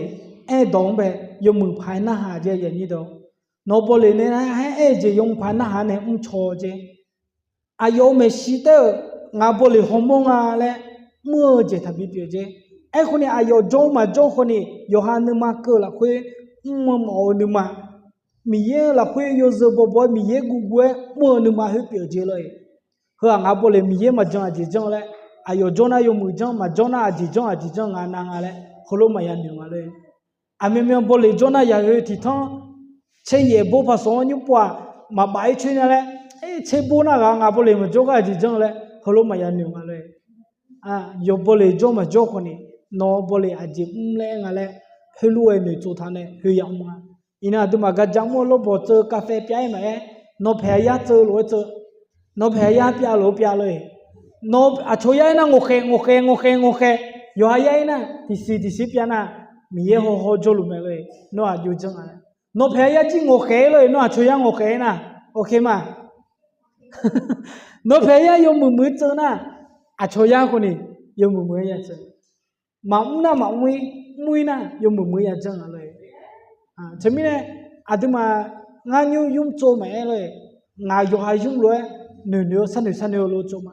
aerdawq-anr bae yawmuiq paq-aer narhaq jeq yaqnyir dawq. Nawq bawleq nae nar-aer aer-eu jeq yawmuiq paq-aer narhaq nae mrcaw jeq. Aqyawf-euq maeqshi taef-euq ngaq bawleq hawmawr nga laer mr-eu jeq taqbi pyeuf jeq. Aerkhawf ni aqyawf jawr maqjawr khawf ni yawqha nuima keuv-eu lafkhoer mr-eu mawf-eu nuima, Miqyaer-eu lafkhoer yawzeu bawbaw-aer Miqyaer guvguv-aer mr-eu nuima khoer pyeuf jeq lor-e. Heu-aq ngaq bawleq Miqyaer maqjan aqjeq janr laer, aqyawf jawr nar yawmuiq janr, maqjawr nar aqjeq janr aqjeq janr nga nav nga laer heulof maqya noeq nga lor-e. Aqmyanmyan bawleq jawr nar yaqhoe tiqtanr tser yaef bawr paq sawq-anr nymr pov-aq, maqbaf-ir coer nya laer, tser bawr nar ghaq ngaq bawleq maqjawr gar aqjeq janr laer heulof maqya noeq nga lor-e. Yawf bawleq jawr maqjawr khawf ni, nawq-eu bawleq aqjeq mr laer nga laer heulof-aer noeqtsov taq nae khoer yamr-a. Iqnan aqduimaf gar ja mr-eu lawrbawq tseuv kavfae pyav-aer maqaer, nawq paeq aqyar tseuv lof-aer tseuv, nawq paeq aqyar pyav lof-aer pyav lor-e. Nawq aqcawq yar-aer nar ngawqkhaeq ngawqkhaeq ngawqkhaeq ngawqkhaeq, yawqha yar-aer nar tiqsiq tiqsiq pyav nar, Miqyaer hawhaw jawrluf mae lor-e. Nawr aqjox janr nga laer, nawq paeq aqyar jir ngawqkhaeq-aer lor-e, nawr aqcawq yar ngawqkhaeq-aer nar, oke ma. Nawq paeq aqyar yawmuiq muiq-aer tseuv nar, aqcawq yar khawf ni yawmuiq muiq-aer ya tseuv. Maqmr nar maqmr-ir, mr-ir nar yawmuiq muiq-aer ya janr nga lor-e. Teumirnae aqduimaf ngar nymr ymr tsov maqaer lor-e. Ngaq yawqha ymr lof-aer noeqnoeq-eu sharnoeq sharnoeq-eu lof tsov ma.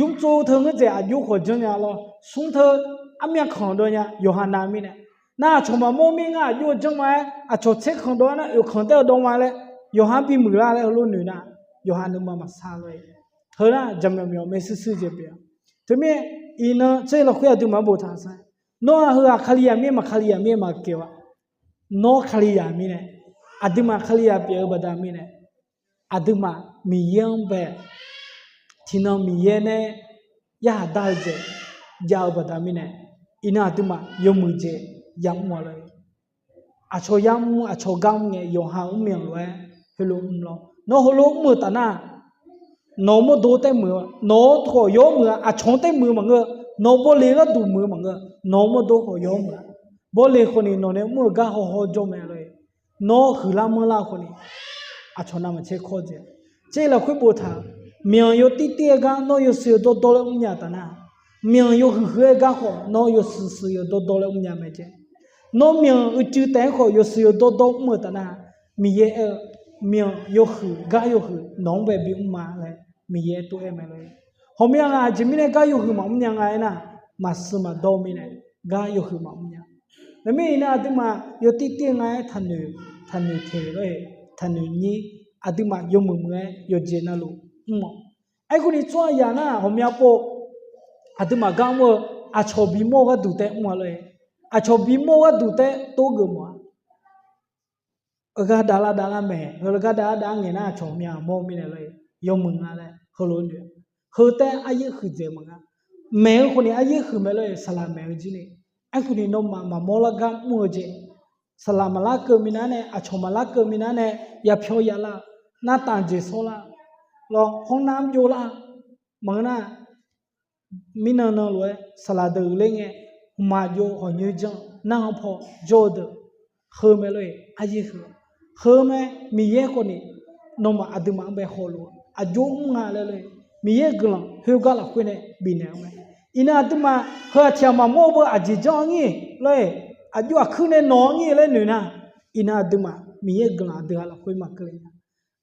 Ymr tsov teu ngeur dzaeq aqjox khawf janr nya lawr, smr teu armyav kanq dawv nya yawqha nav mirnae. Nar aqcawq maqmawr mir ngar aqjox-eu janr ma-aer, aqcawq tser kanq dawv nar oeq kanq taef-eu dawv ma laer, yawqha bimuiq lar laer heulof noeq nar, yawqha nuima maqsar lor-e. Heu nar jaqmyawf myawf maershuir shuir jeq pyeuf-a. Teumirnae iqnan tser lafkhoer aqduimaf boftaq sar, nawr-aq heu-aq Kalizaq mir-aer maq Kalizaq mir-aer maq keq-a. Nawr Kalizaq mirnae, aqduimaf Kalizaq pyeuf-eu baqda mirnae, aqduimaf Miqyaer-anr bae, tiqnan Miqyaer nae yarkhaq dar-eu jeq jav-eu baqda mirnae, iqnan aqduimaf yawmuiq jeq yamr-a lor-e. Aqcawq yamr aqcawq gar mr ngae yawqha mr myanq lof-aer heulof mr lawr. Nawr heulof mr-eu taf nar, nawq-eu mawrdo taef muiq-eu, nawq-eu khawf yawr muiq-a, aqcawq-anr taef muiq-eu maqngeur, nawq-eu bawleq gharduq muiq-eu maqngeur, nawq-eu mawrdo khawf yawr muiq-a. Bawleq khawf ni nawq nae mr-eu gar hawhaw jawr mae lor-e. Nawr huiqlar manrlar khawf ni, aqcawq navmaqtser kawr dzae. Tser lafkhoer boftaq-euq, myanq yawtir tir-aer gar nawr yawshuif yawdawr dawr laer mrnya taf nar, myanq yawhuiq huiq-aer gar khawf nawr yawshuif shuif yawdawr dawr laer mrnya mae jeq. Nawr myanq uicuiv taef-aer khawf yawshuif yawdawr dawr mr-eu taf nar, Miqyaer aer-eu, myanq yawhuiq gar yawhuiq nawq-anr bae bimr ma laer Miqyaer aer tov-aer mae lor-e. Hawqmya ngaq aqjeq mirnae gar yawhuiq maqmr nya nga aernar, maqshuif maqdawr-eu mirnae gar yawhuiq maqmr nya. Aqmir iqnan aqduimaf yawtir tir nga-aer taqnoeq, taqnoeq teq lor-e, taqnoeq nyir, aqduimaf yawmuiq muiq-aer yawqjeq navluf mr-awq. Aerkhawf ni tsawrhaq yaq nar hawqmya pov, aqduimaf gar mr-eu aqcawq bimawr-eu gharduq taef mr-a lor-e. Aqcawq bimawr-eu gharduq taef tov geuf mawf-a. Heugar davlar davlar mae, heugar davlar davlar ngaeq nar aqcawq mya mawr-eu mirnae lor-e, yawmuiq nga laer heulof-aer noeq. Heu taef aryaer huiqdzaeq maqnga. Maeq-eu khawf ni aryaer huiq mae lor-e, saqlaq maeq-eu jir ni. Aerkhawf ni nawmaf maqmawr lar gar mr-eu jeq, saqlaq maqlar keuv minav nae, aqcawq maqlar keuv minav nae, yapyawr yalar, nartaf jeq sawrlar, lawq hawr nar mrbyov lar, maqngeur nar, mirnan nan lof-aer saqlaq deuq uiqler ngae, hmqmaq jov hawq nyoer janr nar-anr paw jawr-eu deuq heu mae lor-eq, aryaer heu. Heu mae, Miqyaer khawf ni nawmaf aqduimaf-anr bae hawluf-eu aqjox mr nga laer lor-eq, Miqyaer-euq guiqlanq khoergar lafkhoer nae bifnaeq-eu mae. Iqnan aqduimaf heu-aq tiq ghaq maqmawr-eu beu aqjeq janr-anr ngir lor-eq, aqjox aqkuir nae nawq-anr ngir laer noeq nar, iqnan aqduimaf Miqyaer-euq guiqlanq aqdui-aq lafkhoer maqkeuv nya.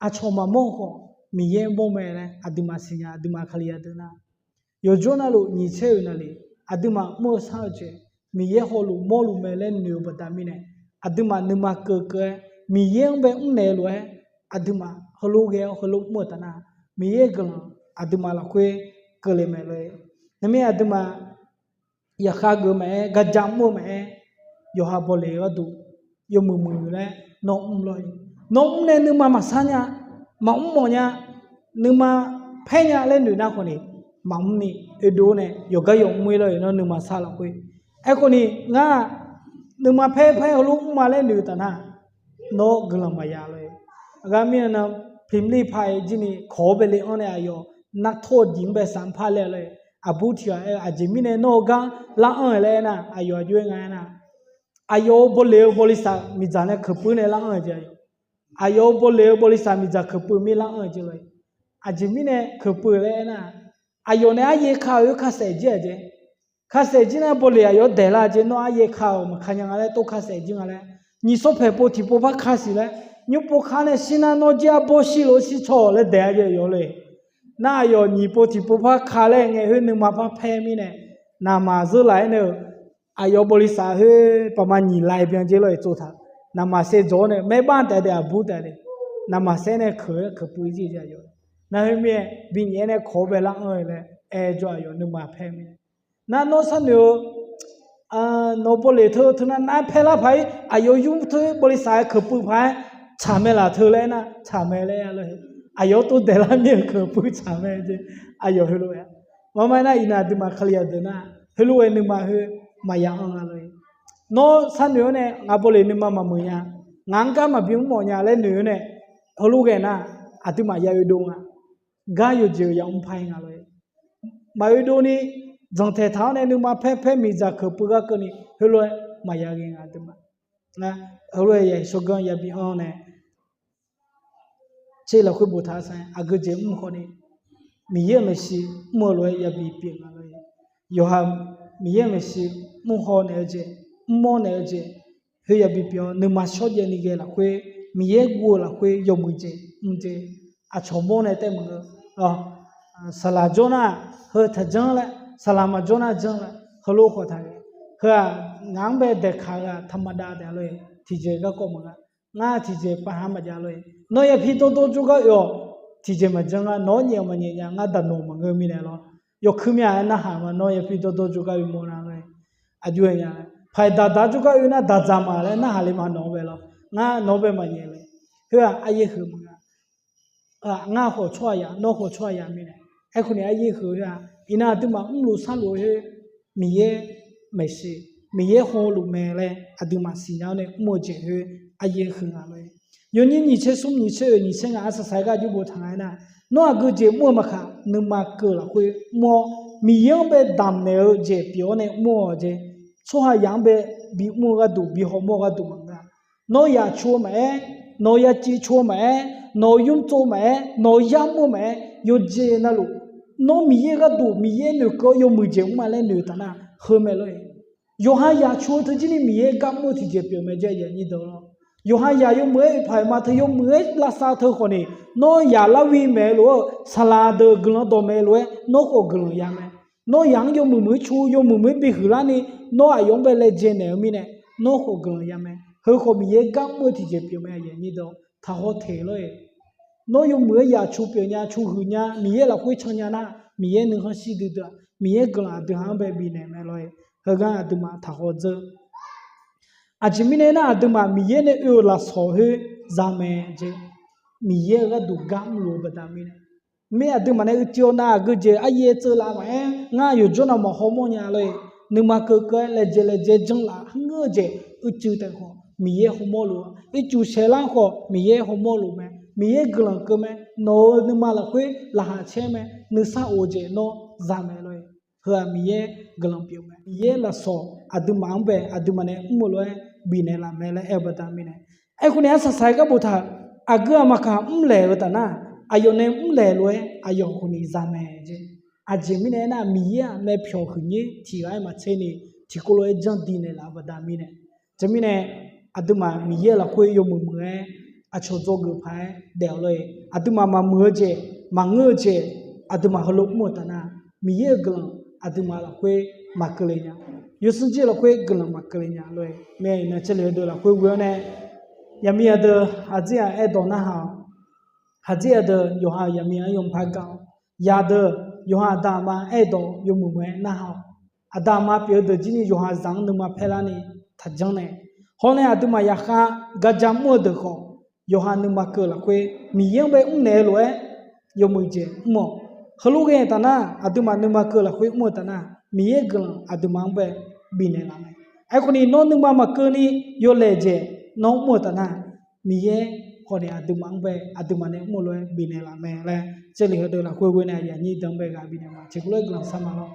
Aqcawq maqmawr-eu khawf Miqyaer-anr mawr mae laer aqduimaf siqnya, aqduimaf Kalizaq deuq nar, yawqjawr navluf nyiq tser-euq navlef aqduimaf mr-eu shar-eu jeq Miqyaer hawluf mawrluf mae laer noeq-eu baqda mirnae, aqduimaf nuima keuv keuv-aer Miqyaer-anr bae mrnaeq lof-aer, aqduimaf heulof ghae-awr heulof mr-eu taf nar, Miqyaer-euq guiqlanq aqduimaf lafkhoer keuvle mae lor-eq. Ngamir aqduimaf yaqkhav geuf maqaer, garja mr-eu maqaer, yawqha bawleq-eu gharduq yawmuiq muiq laer nawr mr lor-eq. Nawr mr nae nuima maqsar nya, maqmr mawf nya, nuima paer nya laer noeq nar khawf ni, maqmr ni oedov nae yawqgar yawq mr-ir lor-eq, nawr nuima sar lafkhoer. Aerkhawf ni ngar nuima paer paer heulof mr ma laer noeq taf nar, nawr guiqlanq maqya lor-eq. Aqgar mirnae nan, Premier League par-aer jir ni kawq-awr bae le anr nae aqyawf nartor diq-anr bae saq-anr par laer lor-eq. Aqbur tiq ghaq aer-eu aqjeq mirnae nawr-eu gar lar anr-eu laer aernar, aqyawf aqjox-aer nga aernar, aqyawf-euq bawleq-eu bawliqsaq miqdzaq nae keuqpuiv nae lar anr-eu jeq aqyawf, aqyawf-euq bawleq-eu bawliqsaq miqdzaq keuqpuiv mir lar anr-eu jeq lor-eq. Aqjeq mirnae keuqpuiv laer aernar, aqyawf nae aryaer ka-euq-aer kasaef jir-aq jeq. Kasaef jir nar bawleq aqyawf daeqlar jeq, nawr aryaer ka-euq maqka nya nga laer tov kasaef jir nga laer, nyiq sawr paeq pov tiq pov par ka siq laer, nymr pov kar nae shir nar nawr jir arbawr shir lof shir caw-awq laer daeq-a jeq yawf le. Nar aqyawf nyiq pov tiq pov par ka laer ngae khoer nuima par paer mirnae, naqmaq zeur laf-aer nae-euq aqyawf bawliqsaq khoer paqma nyiq laiv byan jer lor-eq tsovtaq. Naqmaq saev dzawq-awr nae maerbar taef daef aqbur taef daef, naqmaq saev nae keuq-aer keuqpuiv jir jeq aqyawf. Nar khoer mirnae binyaef-aer nae kawq-awr bae lar anr-eu laer aer jawr aqyawf nuima paer mirnae. Nar nawr sharnoeq-eu nawq-eu bawleq teu teu nar nar paer lar paq-ir aqyawf yur teu bawliqsaq-aer keuqpuiv paq-aer tsaq mae laf teu laer aernar, tsaq mae laer aer lor-eq. Aqyawf tov daeqlar mir-euq keuqpuiv tsaq mae jeq. Aqyawf heulof-aer maqma aernar, iqnan aqduimaf Kalizaq deuq nar heulof-aer nuima khoer maqya anr nga lor-eq. Nawr sharnoeq-awr nae ngaq bawleq nuima maqmuiq nya, ngaq-anr gar maqbi mr mawf nya laer noeq-awr nae, heulof ghae nar aqduimaf ya oedov nga. Gar yawqjeq-euq yamr par-ir nga lor-eq. Maq oedov ni, dzanqtaeq taq-awr nae nuima paer paer miqdzaq keuqpuiv gar keuvni heulof-aer maqya ghae nga aqduimaf. Heulof-aer ya shawrganr yabi anr nae tser lafkhoer boftaq-eu sar-aer aqgeu jeq mr khawf ni, Miqyaer-euq maeqshi mr-eu lof-aer yabi pyeuf nga lor-eq. Yawqha Miqyaer-euq maeqshi mr haw naeq-eu jeq, mrmawr naeq-eu jeq, khoer yabi pyeuf-awr nuima shawrjaev ni ghae lafkhoer, Miqyaer guv-eu lafkhoer yawmuiq jeq mr jeq, aqcawq mawr nae taef maqngeur. Saqlaq jawr nar heu taq janr laer, saqlaq maqjawr nar janr laer heulof khawf taq ghae. Heu-aq ngaq-anr bae daeqkaq-eu-aq taqmaqdav taef lor-eq, tiqjeq garkawv maqnga. Ngar tiqjeq pavha maqjav lor-eq. Nawr yapir dawrdawr jawrgar oe-awq. Tiqjeq maqjanr ngar nawq-anr nyaef-awq maqnyaef nya, ngar daqnawq maqngeur mirnae lawr. Yawkeuv myav-aer narhaq ma, nawr yapir dawrdawr jawrgar oe mawr nar lor-eq. Aqjox-aer nya, paq-iq daqdaq jawrgar oe nar daqdzaq ma laer narhaq le ma nawq-anr bae lawr. Ngar nawq-anr bae maqnyaef le. Khoer-aq aryaer huiq maqnga. Ngar khawf tsawrhaq yaf, nawr khawf tsawrhaq yaf mirnae. Aerkhawf ni aryaer huiq khoer-aq iqnan aqduimaf mrluf sharluf khoer, Miqyaer maeqshi, Miqyaer hawluf mae laer aqduimaf siqnya-awr nae mr-eu jeq khoer aryaer huiq nga lor-eq. Yawnyir nyiq tser smr nyiq tser oeq nyiq tser ngaq arsaq saq-aer gar aqjox boftaq nga aernar, nawr aqgeu jeq mr-eu maqkaq nuima keuv lafkhoer mr-awr, Miqyaer-anr bae damq naeq-eu jeq pyeuf-awr nae mr-awq jeq. Tsawrhaq yaf-anr bae bimr-eu gharduq bihawmawr-eu gharduq maqngeur-a. Nawr yaq cu-eu maqaer, nawq-euq yaciv cu-eu maqaer, nawq-euq nymr tsov maqaer, nawq-euq yar mr-eu maqaer, yawqjeq navluf, nawr Miqyaer gharduq Miqyaer noeqkeuv-awr yawmuiq jeq mr ma laer noeq taf nar heu mae lor-eq. Yawqha yaq cu-eu teu jir ni Miqyaer gar mr-eu tiqjeq pyeuf mae jeq aqyuif aqnyir deuq lawr. Yawqha yaq yawmuiq-aer oeqpaq oeqma teu yawmuiq-aer lavsav teu khawf ni, nawr yaq lar wi maeq-eu lof-aer saqlaq deuq guiqlanq dawq maeq-eu lof-aer nawr khawf guiqlanq ya mae. Nawr yaq-anr yawmuiq muiq-aer cu, yawmuiq muiq-aer bihuiq larni, nawr aqyawf-anr bae laejae naeq-eu mirnae, nawr khawf guiqlanq ya mae. Heu khawf Miqyaer gar mr-eu tiqjeq pyeuf mae aqyuif aqnyir deuq, taqhaw teq lor-eq. Nawr yawmuiq-aer yaq cu pyeuf nya, cu huiq nya, Miqyaer lafkhoer can nya nar, Miqyaer nuikhanr shir duidui-aq, Miqyaer guiqlanq aqdui ha-anr bae bifnaeq mae lor-eq. Heugar aqduimaf taqhaw dzeur. Aqjeq mirnae nar, aqduimaf Miqyaer nae oe-euq lafsawq khoer za mae jeq, Miqyaer-euq gharduq gar mrluf-eu baqda mirnae. Mir aqduimaf nae uicuiv-awr nar aqgeu jeq aryaer tseuv laf maqaer, ngar yawqjawr navmaqhaw mawr nya lor-eq. Nuima keuv keuv-aer laejae laejae janr laf hmq-eu jeq uicuiv taef khawf Miqyaer hawmawr luf-a. Ircuf saeqlar khawf Miqyaer hawmawr luf mae. Miqyaer guiqlanq keuv mae. Nawq-euq nuima lafkhoer laqkhaq caer mae. Nuisar of-eu jeq nawr za mae lor-eq. Heu-aq Miqyaer guiqlanq pyeuf mae. Miqyaer lafsawq aqduimaf-anr bae aqduimaf nae mr-eu lof-aer bifnaeq laf mae laer aer-eu baqda mirnae. Aerkhawf ni arsaq saq-aer gar boftaq, aqgeu aqmaqkaq mrlaeq-eu taf nar, aqyawf nae mrlaeq lof-aer aqyawf khawf ni za mae jeq. Aqjeq mirnae aernar, Miqyaer-aq maerpyawq huiqnyir tiq ghaq-aer maqtser ni tiqkawv lof-aer janrdi naeqlaf-eu baqda mirnae. Teumirnae, aqduimaf Miqyaer-euq lafkhoer yawmuiq muiq-aer aqcawq dzawgeuf paq-aer daef-awq lor-eq. Aqduimaf maqmuiq-eu jeq, maqngeur-eu jeq, aqduimaf heulof mr-eu taf nar, Miqyaer-euq guiqlanq aqduimaf lafkhoer maqkeuv le nya. Yawsanr jir lafkhoer guiqlanq maqkeuv le nya lor-eq. Mae iqnan Jarlif heudeuq lafkhoer ghoe-awr nae, yaqmiq yaqdeuq haqdzer-aq aerdawq narhaq-awq. Haqdzer yaqdeuq yawqha-euq yaqmiq-anr yawpaq gaq-awr, yaqdeuq yawqha aqda aqma aerdawq yawmuiq muiq-aer narhaq-awq. Aqda aqma pyeuf-eu deuq jir ni yawqha zaq-anr nuima paerlar ni taqjanr nae. Hawr nae aqduimaf yaqkhav garja mr-eu deuq khawf, yawqha nuima keuv lafkhoer Miqyaer-anr bae mrnaeq-eu lof-aer yawmuiq jeq mr-awq. Heulof ghae taf nar, aqduimaf nuima keuv lafkhoer mr-eu taf nar, Miqyaer guiqlanq aqduimaf-anr bae bifnaeq laf mae. Aerkhawf ni nawr nuima maqkeuv ni yawlaeq jeq nawr mr-eu taf nar, Miqyaer khawf ni aqduimaf-anr bae aqduimaf nae mr-eu lof-aer bifnaeq laf mae laer, Jarlif heudeuq lafkhoer ghoe nae aqyuif aqnyir deuq-anr bae ghaq bifnaeq ma. Tiqkawv lof-aer guiqlanq shar ma lor.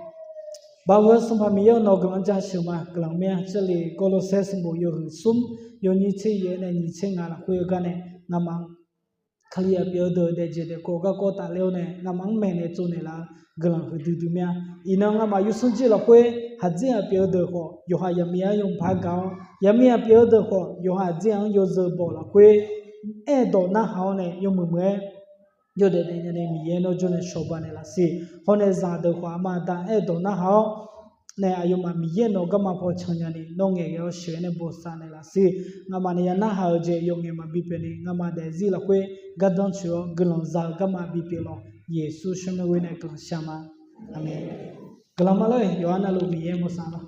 Baoq-eu Sanqpaq Miqyaer-awr, nawq-eu guiqlanq-anr jaceuq ma. Guiqlanq mae-a Jarlif Gawrlawrsaer sanqbof yawhuiq smr yawnyir tser yaef-aer nae nyiq tser ngaq lafkhoer-eu gar nae, ngamaf-anr Kali-aq pyeuf-eu deuq daefjeq daefkawv garkawv tafler-awr nae, ngamaf-anr maeqnaeq tsovnaeq laf-eu guiqlanq huiqdui dui mir-a. Iqnan ngamaf yawsanr jir lafkhoer haqdzer-aq pyeuf-eu deuq khawf, yawqha yaqmiq-anr yawpaq gaq-awr, yaqmiq-aq pyeuf-eu deuq khawf, yawqha haqdzer-anr yawzeu bawq lafkhoer aerdawq narhaq-awr nae yawmuiq muiq-aer yawdaef daef nya ni Miqyaer nawr jawr nae shawba naeq laf siq. Hawr nae zaqdeuq khawf aqma aqda aerdawq narhaq-awr nae, aqyawfmaf Miqyaer nawq-eu garma paw can nya ni nawr ngaeqghae-awr sheuq-aer nae bosav naeq laf siq. Ngamaf naeq ya narhaq-eu jeq yawqngaef maqbi pyeuf ni, ngamaf daefzir lafkhoer gardanr tsoeq-awr guiqlanq za-eu garma bipyeuf lawq. Yeqsur shawrmyanr ghoe nae guiqlanq shar ma. Aqmeq. Guiqlanq ma lor-eq, yawqha navluf Miqyaer bosav lawq.